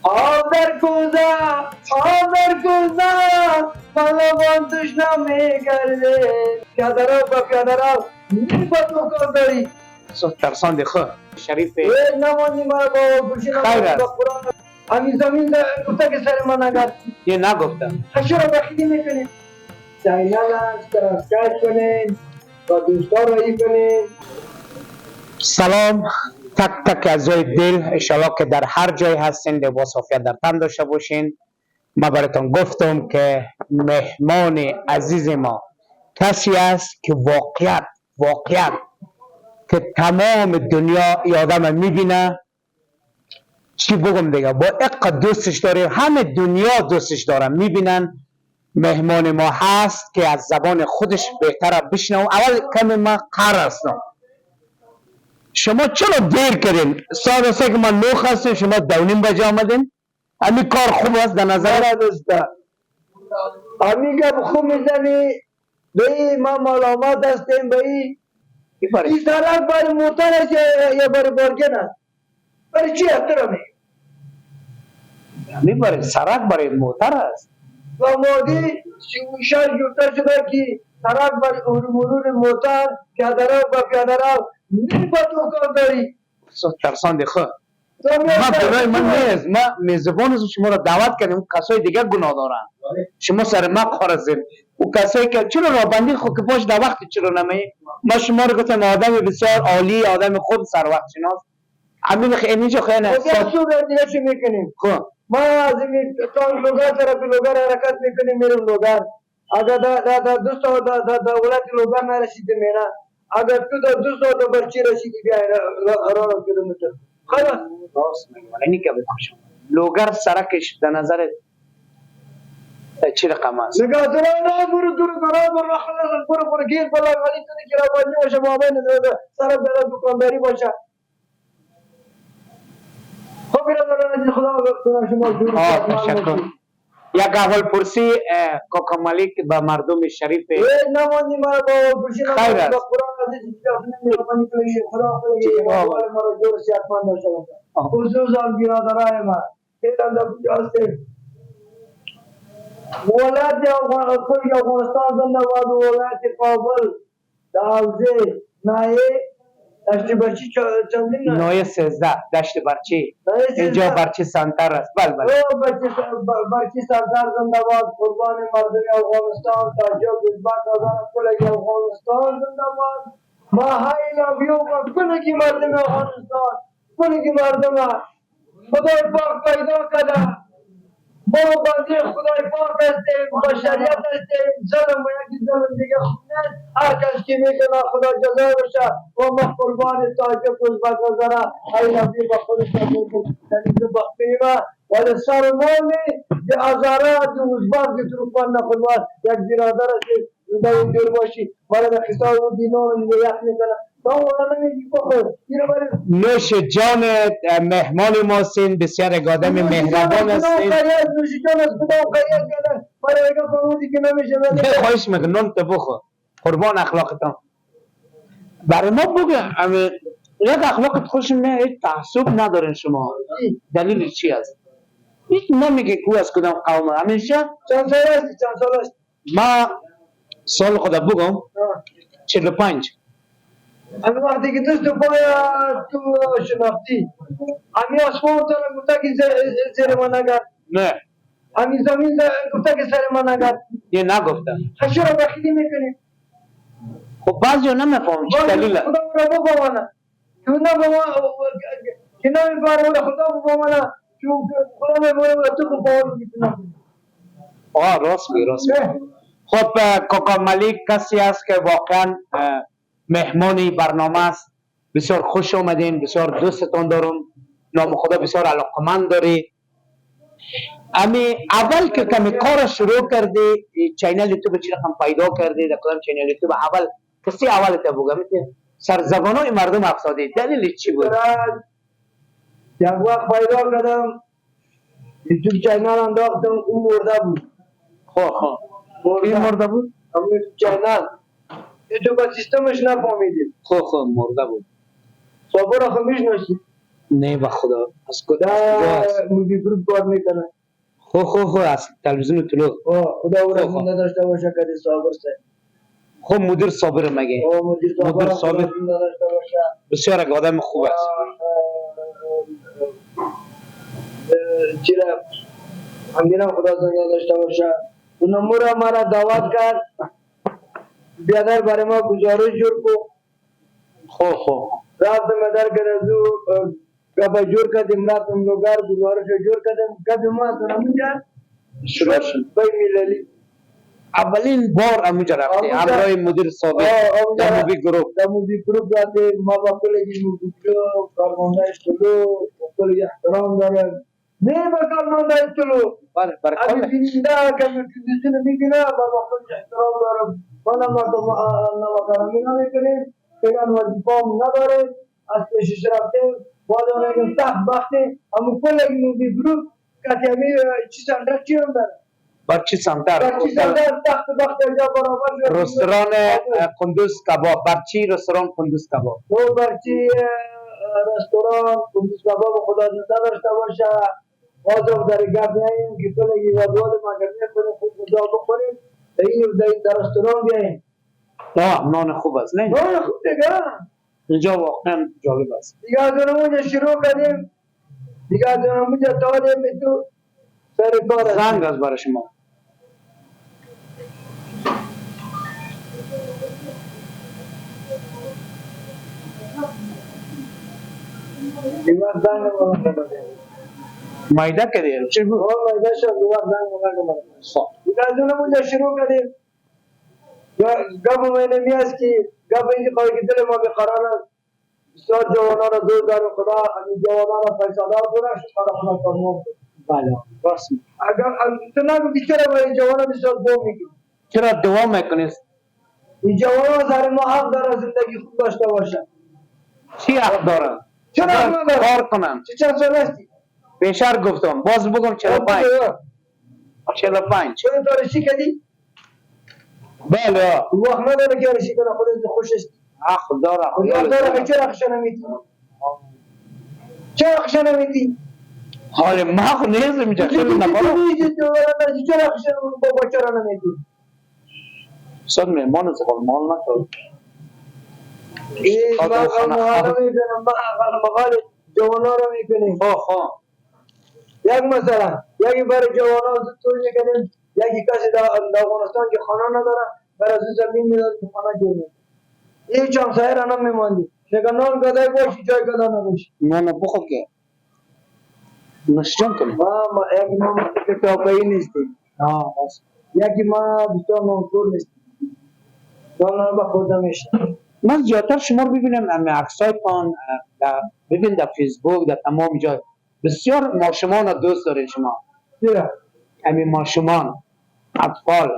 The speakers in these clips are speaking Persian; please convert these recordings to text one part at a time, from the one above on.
آب در کوزه، آب در کوزه، پهلوان توش نمیگرده. پیاده رو با پیاده رو با دکانداری ترسان خو شریف نمانی ما با گوشی. خیر است. همین زمین گفته که سر من نگرد. یه نگفتم. چرا بخیلی میکنیم؟ channel subscribe کنین و دوستا رایی کنین. سلام تک تک اعضای دل، انشالله که در هر جای هستین لباس عافیت در تن داشته باشین. ما براتون گفتم که مهمان عزیز ما کسی است که واقعیت که تمام دنیا ای آدم میبینه. چی بگم دیگه، با اقدر دوستش داره، همه دنیا دوستش داره، میبینن. مهمان ما هست که از زبان خودش بهتره بشنو. اول کمی ما قهر هستم، شما چرا دیر کردین؟ ساعت 3 که ما 9 هستیم، شما 2:30 بجه آمدین. همین کار خوب است در نظر؟ مرا دوستا، امی گپ خوب میزنی. به ما ملامت هستیم به این. این سرک برای موتر است یا برای بارگن است؟ برای چی است تو می؟ همین برای سرک، برای موتر است. و مادی 36 جورتر شده که سرک برای مرور موتر، پیاده رو با پیاده رو با دکانداری. ترسان خو ما گناه من نیست. ما میزبان شما را دعوت کردیم، اون کسای دیگه گناه دارن. شما سر ما قرضین. او کسایی که چرا راه خو که باش در وقت چرا نمی؟ ما شما رو گفتم آدم بسیار عالی، آدم خوب، سر وقت شناس. همین خیلی اینجا خیلی نه. صبح دیگه چی میکنیم؟ خب ما از این تا لوگر طرف لوگر حرکت میکنیم، میریم لوگر. اگر دا دا دوست دا دا دا ولایت لوگر نرسیدیم نه، اگر تو دا دوست دا برچی رسیدی بیا 1000 کیلومتر خلاص. راست میگم، اینی که بخوشم لوگر سرکش در نظر چی رقم است؟ نگاه تو نه، برو دور برو برو، خلاص برو برو، گیر بالا غلی تو که رابانی باشه، مابین سرک دا دکانداری باشه. خب برادران، خدا شما جور. تشکر. یک احوال پرسی کاکا ملک به مردم شریف. نمانی ما با گوشی. خیر است. با قرآن عزیز خدا خدا ما را جور صحتمند داشته باشه، خصوصا برادرای ما فعلا در کجا هستیم. ولایت کل افغانستان زنده باد. ولایت کابل در حوزه ناحیه دشت برچی چندین؟ نوع 13 دشت برچی. اینجا برچی سنتر است، بله بله. او برچی سردار زنده باد. قربان مردم افغانستان، تاجک، ازبک، هزاره، کل افغانستان زنده باد. ما I love you کل کی مردم افغانستان، کل کی مردم خدای پاک پیدا کرده. ما بنده خدای پاک هستیم، بشریت هستیم. ظلم و یکی ظلم دیگه خوب نیست. هر کس که میکنه خدا جزا بشه و ما قربان تاجک، ازبک، هزاره. I love you با خودش بخیمه ولی سر ما نی د هزاره، د ازبک، د ترکمن نه قربان. یک برادر هستی، زنده و جور باشی. مرا د خطاب و دینان یخ میکنه تا اولا نمیگی بخور اینو برای. نوش جان، مهمان ما هستین، بسیار یک آدم مهربان هستین. نوش جان، از خدا خیریت کردن برای یک فرمودی که نمیشه. خواهش میکنم نون تو بخور، قربان اخلاقتان. برای ما بگو، یک اخلاقت خوش میاد، هیچ تعصب ندارین شما، دلیل چی است؟ هیچ نمیگه کو از کدام قوم همیشه. چند سال هستی؟ چند سال هستی؟ ما سال خدا بگم 45. همین وقتی که دست پای تو شناختی، همین آسمان تو را گفته که زیر ما نگرد؟ نه. همین زمین گفته که سر ما نگرد؟ یه نگفتم. چرا بخیلی میکنیم؟ خب بعضی ها نمیفهمم چی دلیل. خدا را بفهمانه که نه که نمیفهمه، خدا بفهمانه که خدا میفهمه، تو بفهمانه که تو. آه، راست می، راست می. خب کاکا ملیک کسی است که واقعا مهمانی برنامه است. بسیار خوش آمدین، بسیار دوستتان دارم. نام خدا بسیار علاقمند داری. امی اول که کمی کار شروع کردی، channel یوتیوب چی رقم پیدا کردی؟ در کدام channel یوتیوب اول کسی اول تا بگم که سر زبانای مردم افسادی، دلیل چی بود؟ یک وقت پیدا کردم، یوتیوب channel انداختم، او مرده بود. خب خب، این مرده بود؟ یوتیوب channel تو با سیستمش نفهمیدیم. خب خب، مرده بود. صابر خو میشناسی؟ نه به خدا از کجا؟ موبی گروپ کار میکنه. خو خو خو از تلویزیون طلوع. خدا او را زنده داشته باشه که صابر سه. خب مدیر صابر مگه؟ مدیر صابر زنده داشته باشه. بسیار یک آدم خوب است. چرا امیرم خدا زنده داشته باشه. اونمورا مرا دعوت کرد بیادر برای ما گزارش جور کو. خو خو رفتم مدر که از گپ جور کردیم، رفتم لوگر گزارش جور کردیم، گپ ما از اونجا شروع شد. بین مللی اولین بار امونجا رفتی همراه مدیر صابر در موبی گروپ. در موبی گروپ رفتیم. ما با کلگی موبی گروپ کارمندای طلوع کلگی احترام داریم. نه با کارمندای طلوع اگه بیننده که تلویزیون میبینه با کلگی احترام دارم. ما نمکرمی نمیکنیم، فعلا وظیفه هم نداریم. از پیشش رفتیم باز میگم تخت بختی همون کلگی موبی گروپ کتی همی چی سنتر چی هم داره؟ برچی سنتر، برچی سنتر تخت بخت اینجا برابر شد. رستوران قندوز کباب. برچی رستوران قندوز کباب. تو برچی رستوران قندوز کباب خدا زنده داشته باشه. بازم در گپ میاییم که کلگی وادواد مگر میخوریم خوب غذا بخوریم در رستوران بیاییم. نه نان خوب است. نه نان خوب دیگه اینجا واقعا جالب است. دیگه از اونجا شروع کردیم، دیگه از اونجا تا دیم تو سر کار. زنگ از برای شما. مایده کردی؟ چی بود؟ مایده شد. زنگ خب دیگه از اونجا شروع کردیم. گپ مینه است که گپ اینکه خواهی که دل ما بیقرار است. بسیار جوانان را دوست دارم. خدا همین جوانان را پیسه دار کنه، خدا خدا فرمان. بله راست. اگر تو نگفتی چرا برای جوانان بسیار دعا میکنی؟ چرا دعا میکنی؟ این جوانان سر ما حق داره زندگی خوب داشته باشن. چی حق دارن؟ چرا حق ندارن؟ کار کنن. چه چند سال هستی؟ پیشتر گفتم باز بگم 45. 45. چرا تارشی کردی؟ بله. وقت نداره که آرشی کنه، خودت خوش هستی. حق داره. حق داره که چرا حقش نمیدی؟ چرا حقش نمیدی؟ حال ما خو نیستم اینجا خیلی نفر. چرا حقش بابا چرا نمیدی؟ صد مهمان است، مال نکرد. این ما میکنم، ما جوانا رو میکنیم. خو یک مثلا یکی برای جوانا طول میکنیم، یکی کسی در افغانستان که خانه نداره برای از زمین میداد که خانه جور میکنه. هیچ همسایه را نمیماندی. نگه نان گدای باشی جای گدا نباشی. نه نه بخور که نوشجان کنیم. ما یکی ما که ٹاپایی نیستیم. یکی ما بسیار نانخور نیستیم. نان با خورده میشه. من زیادتر شما رو ببینم همه عکسایتان ببین در فیسبوک در تمام جای بسیار ماشومان را دوست دارین شما. چرا؟ همین ماشومان اطفال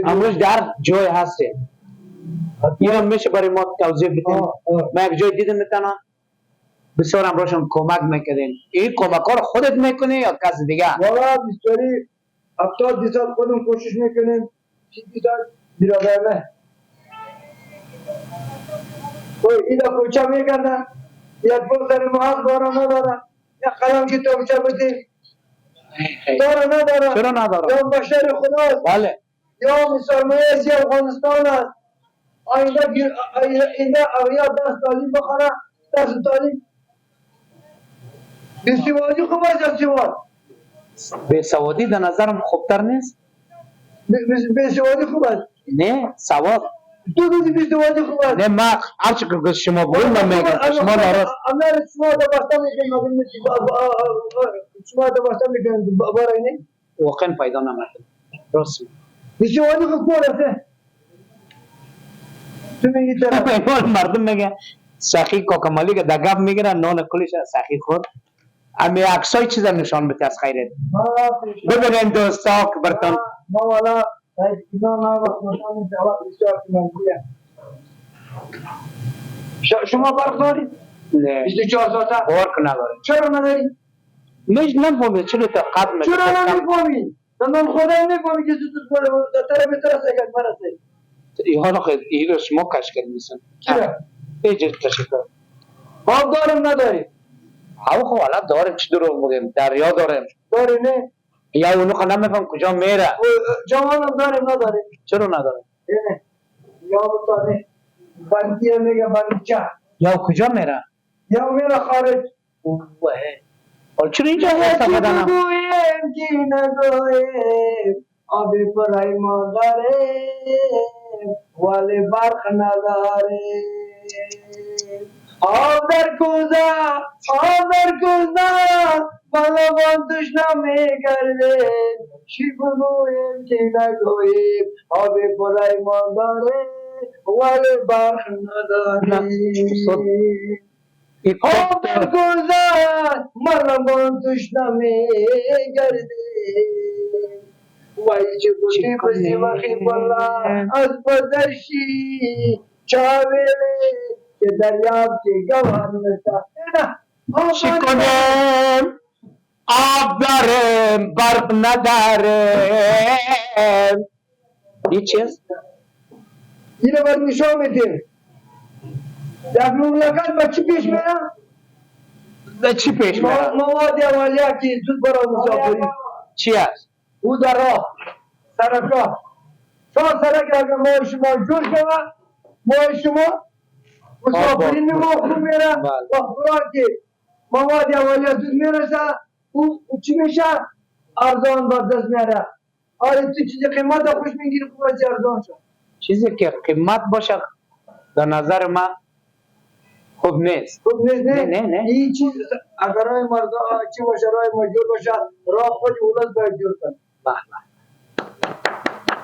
امروز در جای هستیم. اینو میشه برای ما توضیح بدین؟ من یک جای دیدم میتونم بسیار امروزشون کمک میکردین. این کمک ها رو خودت میکنی یا کس دیگه؟ والا بسیاری 70% خودم کوشش میکنیم، 60% برادرمه. اینا کوچه میکردن یک پول سر محاق داره نداره، یک قلم کتابچه بدیم داره نداره. چرا نداره؟ یا بشر خداست. بله. یا سرمایه از افغانستان است. آینده اغیا دست تعلیم بخوره، دست تعلیم بیسوادی خوب است یا سواد؟ بیسوادی در نظرم خوبتر نیست؟ بیسوادی خوب است. نه سواد. تو گفتی بیسوادی خوب است. نه ما هرچی که شما بگید من میگم شما ناراض. اما شما دوستا میگن شما دوستا میگن برای نه واقعا پیدا نمیکنه. راست. بیسوادی خوب است. تو میگی چرا؟ مردم میگه سخی کاکمالی که دگپ میگیرن نان کلش سخی خورد. امی عکسای چیزم نشان بده از خیرت. ببینین دوستا که برتان ما والا شما برق دارید؟ نه. 24 ساعته؟ برق نداریم. چرا نداری؟ مش نفهمید چرا تا قدم چرا نمیفهمی؟ من خودم نمیفهمی که زود طرف طرف سگت مرسه. حالا خیلی این رو شما کش کردید. چرا؟ ایجاد تشکر. آب داریم نداریم؟ او خب حالا داریم، چی دروغ بگیم، دریا داریم. داریم نه؟ یا اونو خب نمیفهم کجا میره. جوانم داریم نداریم؟ چرا نداریم؟ نه یا بتانه بندیه میگه بندچه. یا کجا میره؟ یا میره خارج. اوه حالا چرا اینجا استفاده نم؟ بگویم که نگویم آب پرای ما داریم ولی برق نداریم. آب در کوزه، آب در کوزه، بالوان توش نمیگردیم. چی بگویم که نگویم آب پرای ما داریم ولی برق نداریم. آب در کوزه، ملوان توش نمیگردیم. وای چې ګوتې پسې وخې بلا از بدر شي، چا ویلې چې دریاب کې ګوهر نشته. چی کنیم؟ آب داریم برق نداریم. این چی است؟ اینو باید نشان میدیم در مملکت با چی پیش میره؟ چی پیش میره؟ مواد اولیه که زود برای مسافری. چی است؟ او در راه سرکا تا سرک اگر ما شما جور شوه، ما شما مسافرین ما خوب میره و خوراک که مواد اولیه زود میرسه، او چی میشه؟ ارزان با دست میاره. آره تو چیزی قیمت خوش میگیری، خوب از ارزان شد. چیزی که قیمت باشه در نظر من خوب نیست. خوب نیست. نه نه نه. این چیز اگر رای مردا چی باشه، رای مجور باشه، راه خود اولاد باید جور کنه. به به.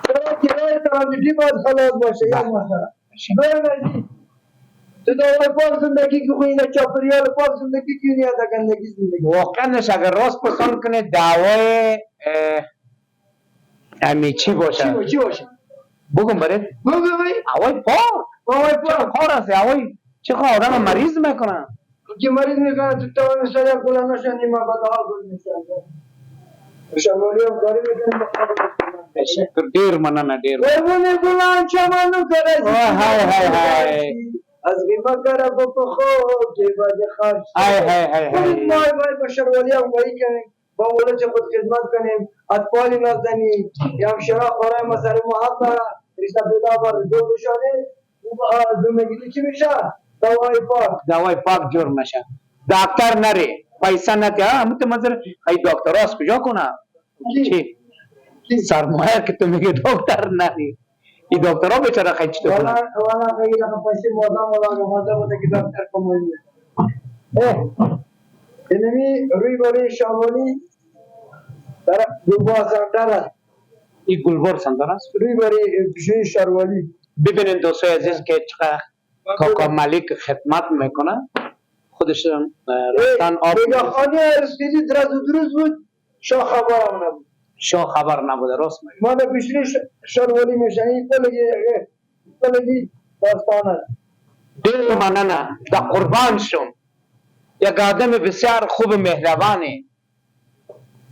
چرا که رای ترانزیتی باید خلاص باشه. یک مسئله دویم از تو دوای پاک زندگی که خوی، نه چاپریال پاک زندگی که نه گندگی زندگی. واقعا اگر راست پسند کنه دعوای امی چی باشه؟ چی باشه؟ بگم برات؟ بگو بای. هوای پاک. هوای پاک. خور است هوای چه خواه آدم مریض میکنه. که مریض میکنه تو توان سر کلا نشن نیما بدحال بود میشن. شمالی هم کاری میکنه. تشکر ډیر مننه ډیر. قربون ګلان چمنو کړه. های های های. از غیبه کړه په پخو کې باندې خرج. های های های های. ما باید با شروالی هم گاهی کنیم، با ولچ خود خدمت کنیم، اطفال نازنین یا همشرا خورای مسئله ما حق داره ریسا پیدا بر دو بشانه زندگی چی میشه؟ دوای پاک. دوای پاک جور میشه. دکتر نری پیسه نتی. ها متمزر ای دکتر از کجا کنه؟ چی؟ سرمایه که تو میگی دکتر نری، این دکترها بیچاره خیلی چطور کنن؟ والا خیلی پیسه مادام والا مادام بوده که دکتر کمونی. اینمی روی بری شامانی در گلبار سنتر است. این گلبار سنتر است؟ روی بری پیشوی شاروالی. ببینین دوستای عزیز که چقدر کاکا ملیک خدمت میکنه. خودشون رفتن آب. خانه ارسیدی دراز و دروز بود، شاه خبرم نبود. شاه خبر نبوده، راست میگه. ما در پیشوی شاروالی میشن. این کلگی داستان است. ډیر مننه، د قربان شم. یک آدم بسیار خوب مهربانی.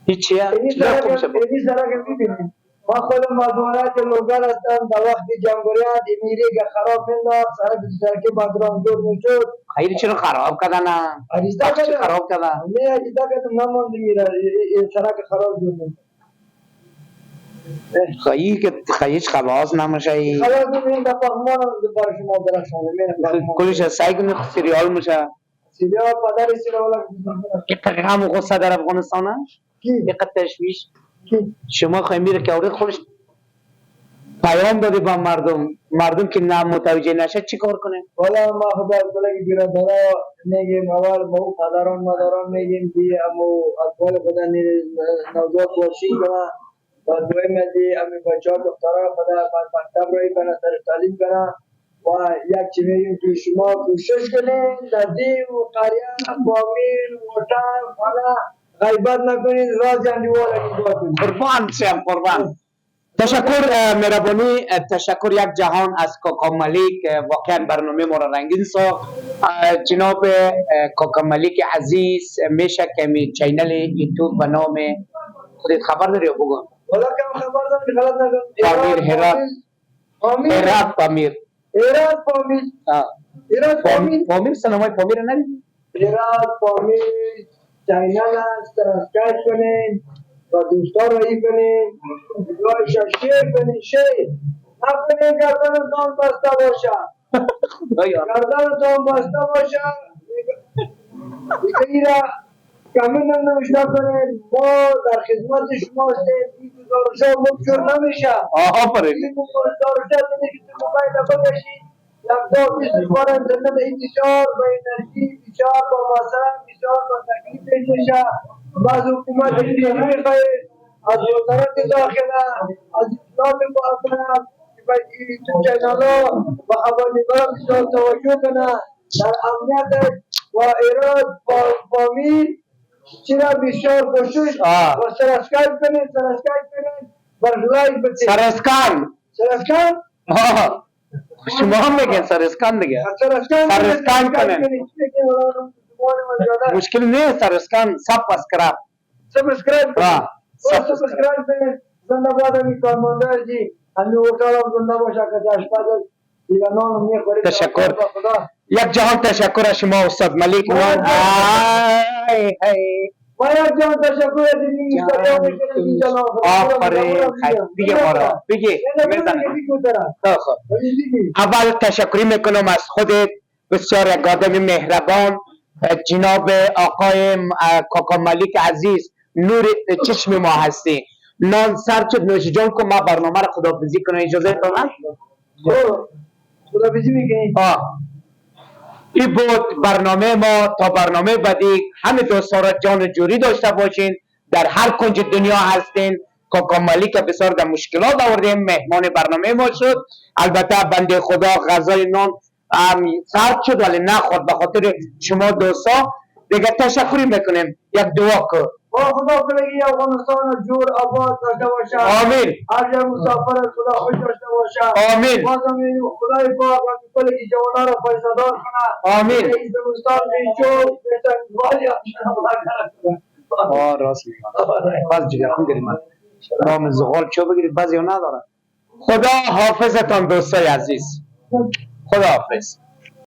هیچیه؟ اینی سرک میبینیم. ما خودم مزمونات لوگر هستم. در وقت جمهوریت امیری که خراب مینداخت سرک سرک بادران جور میشد. خیلی چرا خراب کردن؟ عریضه کردن. خراب کردن. نه عریضه کردن نموند میره سرک خراب جور میشد. خیلی که خیلی خلاص نمیشه. خلاص نمیشه. در پغمان هم برای شما درخشانه میره. کلش سعی کنی سریال میشه. سریال پدر سریال. اینقدر غم و غصه در افغانستان است؟ اینقدر تشویش؟ شما خواهی میره که اوری خودش پیام دادی با مردم، مردم که نه متوجه نشه چی کار کنه؟ والا ما خدا کلگی برادرا میگیم، اول ما پدران مادران میگیم که امو اطفال خدا نوزاد واکسین کنه و دویم ازی امی بچه ها دخترها خدا مکتب رایی کنه، سر تعلیم کنه و یک چی میگیم که شما کوشش کنین در دیو و قریه فامیل هتل خانه غیبت نکنید، راز اندیوال نگاه کنید. قربان شم قربان. تشکر مهربانی، تشکر یک جهان از کاکا ملیک، واقعا برنامه ما را رنگین ساخت. جناب کاکا ملیک عزیز، میشه که می channel یوتیوب به نام خودت خبر داری یا بگم؟ والا کم خبر دارم که غلط نگم. پامیر هرات. پامیر هرات پامیر. ایران پامیر. ایران پامیر. پامیر سینمای پامیر ندیدی؟ ایران پامیر channel است، subscribe کنین و دوستا رو ای کنین، ویدیوهایش share کنین. share نکنین گردنتان بسته باشه. خدایا. گردنتان بسته باشه. دیگه ایرا کامنت هم نوشته کنین. ما در خدمت شما هستیم. این گزارش ها مبجور نمیشه. آفرین. این گزارش ها اینه که تو موبایل بکشی لپتاپ 24 اینترنت، این بسیار با انرژی، بسیار با مصرف، بسیار با تکلیف میشه. بعض حکومت نمیخواهید از وزارت داخله، از اطلاعات محترم که باید این channel ها و خبرنگارا بسیار توجه کنه در امنیت و ایراد پامیر چرا بسیار کوشش و subscribe کنید، subscribe کنید، بر like بدید. سرسکان. subscribe. آه. شما هم میگین سرسکان دیگه. subscribe. subscribe کنید. مشکل نیست، سرسکان، subscribe. subscribe. آه. subscribe کنید. زنده باد همی کارمنده جی، همی هتل هم زنده باشه که آشپز دیگه نان میخورید. تشکر. خدا. یک جهان تشکر از شما استاد ملیک. ای ای. باید جان تشکر از این اینستاگرام میکنید. آفرین. خیلی دیگه ما را بگی میزنم. خب. اول تشکری میکنم از خودت، بسیار یک آدم مهربان، جناب آقای کاکا ملیک عزیز، نور چشم ما هستی. نان سر شد، نوش جان کن. ما برنامه را خداحافظی کنم، اجازه دارم؟ خداحافظی میکنی. آه. این بود برنامه ما. تا برنامه بعدی همه دوستا را جان جوری داشته باشین در هر کنج دنیا هستین. کاکا ملیک بسیار در مشکلات آوردیم، مهمان برنامه ما شد. البته بنده خدا غذای نان هم سرد شد ولی نخورد به خاطر شما دوستا. دیگه تشکری میکنیم. یک دعا کن. با خدا کنه افغانستان جور آباد داشته باشه. آمین. هر جا مسافر خدا خوش داشته باشه. آمین. بازم این خدای پاک هم کل کی جوانا را پیسه دار کنه. آمین. این زمستان بیچو بیچو والی. آه راست میگم. باز جگر خون گریم نام زغال چو بگیرید بعضی نداره. خدا حافظتان دوستای عزیز. خدا حافظ.